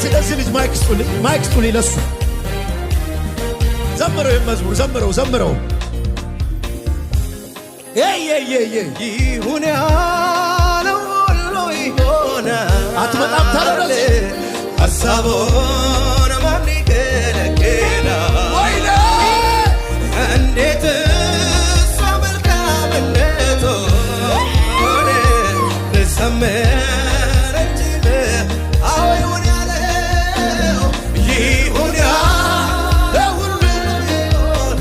ለዚህ ልጅ mic ስጡልኝ፣ mic ስጡልኝ። ለሱ ዘምረው፣ ይህን መዝሙር ዘምረው፣ ዘምረው። ኤይ ኤይ ኤይ ኤይ። ይሁን ያለው ሁሉ ይሆናል። አትመጣም ታዲያ ወደዚህ? ሀሳቡን ማን ይከለክላል? ወይኔ! እንዴት እሷ መልካምነቱን ልዘምር እንጂ? አዎ፣ ይሁን ያለው፣ ይሁን ያለው ሁሉ ይሆን።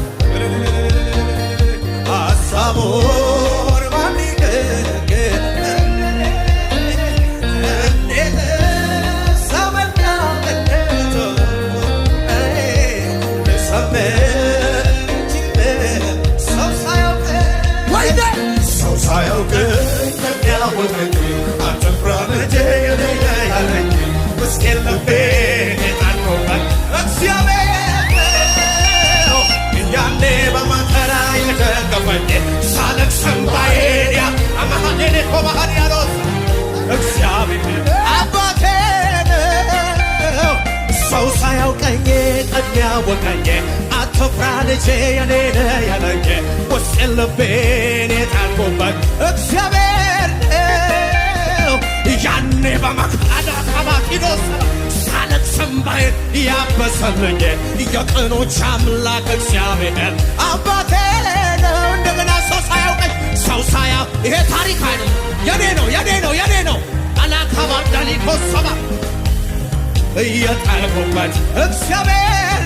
ሀሳቡን ማን ይከለክላል? እንዴት እሷ መልካምነቱን ልዘምር እንጂ ሰው ሳያውቀኝ ወይኔ! ሰው ሳያውቀኝ የሚያወቀኝ፣ አትፍራ ልጄ የኔ ነህ ያለኝ፣ ውስጤን ልቤን የጣልኩበት እግዚአብሔር ነው። ያኔ በመከራ የደገፈኝ፣ ሳለቅስ እንባዬን ያ አማሃኔኔ ኮባሃን ያሎስ እግዚአብሔር አባቴ ነው። ሰው ሳያውቀኝ ቀድሞ ያወቀኝ፣ አትፍራ ልጄ የኔ ነህ ያለኝ፣ ውስጤን ልቤን የጣልኩበት እግዚአብሔር ነው። ያኔ በመከራ ከባኪዶስ ሳለቅስ እንባዬን ያበሰልኝ የቅኖች አምላክ እግዚአብሔር አባቴ ነው። እንደገና ሰው ሳያውቀኝ፣ ሰው ይሄ ታሪክ አይደለም፣ የኔ ነው፣ የኔ ነው፣ የኔ ነው። አላካባዳሊኮሰባ እየጣልኩበት እግዚአብሔር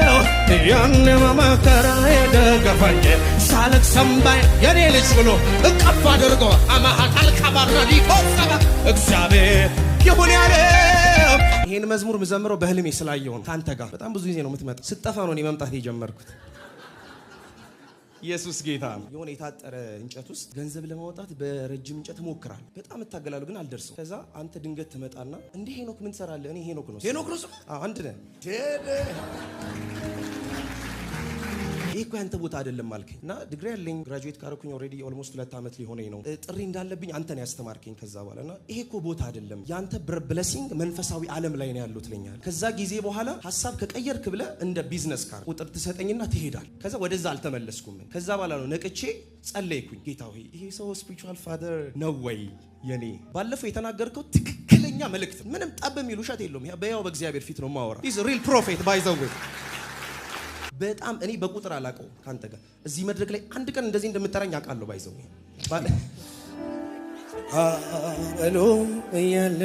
ነው። ያን በመከራ የደገፈኝ፣ ሳለቅስ እንባዬን የኔ ልጅ ብሎ እቅፍ አድርጎ አማሃ አልካባራሊኮሰባ እግዚአብሔር ይሁን ያለው። ይህን መዝሙር ምዘምረው በህልሜ ስላየው ነው። ከአንተ ጋር በጣም ብዙ ጊዜ ነው የምትመጣ። ስጠፋ ነው እኔ መምጣት የጀመርኩት። ኢየሱስ ጌታ ነው። የሆነ የታጠረ እንጨት ውስጥ ገንዘብ ለማውጣት በረጅም እንጨት እሞክራለሁ። በጣም እታገላለሁ፣ ግን አልደርስም። ከዛ አንተ ድንገት ትመጣና እንዲህ ሄኖክ ምን ትሰራለህ? እኔ ሄኖክ ነው። ሄኖክ ነው ስሙ? አዎ፣ አንድ ነህ። ቴደ። ይህ እኮ ያንተ ቦታ አይደለም አልከኝ እና ዲግሪ ያለኝ graduate ካረኩኝ already almost 2 ዓመት ሊሆነኝ ነው። ጥሪ እንዳለብኝ አንተ ነው ያስተማርከኝ። ከዛ በኋላ እና ይሄ እኮ ቦታ አይደለም፣ ያንተ blessing መንፈሳዊ ዓለም ላይ ነው ያለው ትለኛል። ከዛ ጊዜ በኋላ ሀሳብ ከቀየርክ ብለህ እንደ business card ቁጥር ትሰጠኝና ትሄዳል። ከዛ ወደዛ አልተመለስኩም። ከዛ በኋላ ነው ነቅቼ ጸለይኩኝ። ጌታ ሆይ፣ ይሄ ሰው spiritual father ነው ወይ የኔ? ባለፈው የተናገርከው ትክክለኛ መልእክት፣ ምንም ጠብ የሚል ውሸት የለውም። በያው በእግዚአብሔር ፊት ነው የማወራ። He's real prophet, by the way። በጣም እኔ በቁጥር አላውቀውም። ከአንተ ጋር እዚህ መድረክ ላይ አንድ ቀን እንደዚህ እንደምጠራኝ አውቃለሁ። By the way በሎ እያለ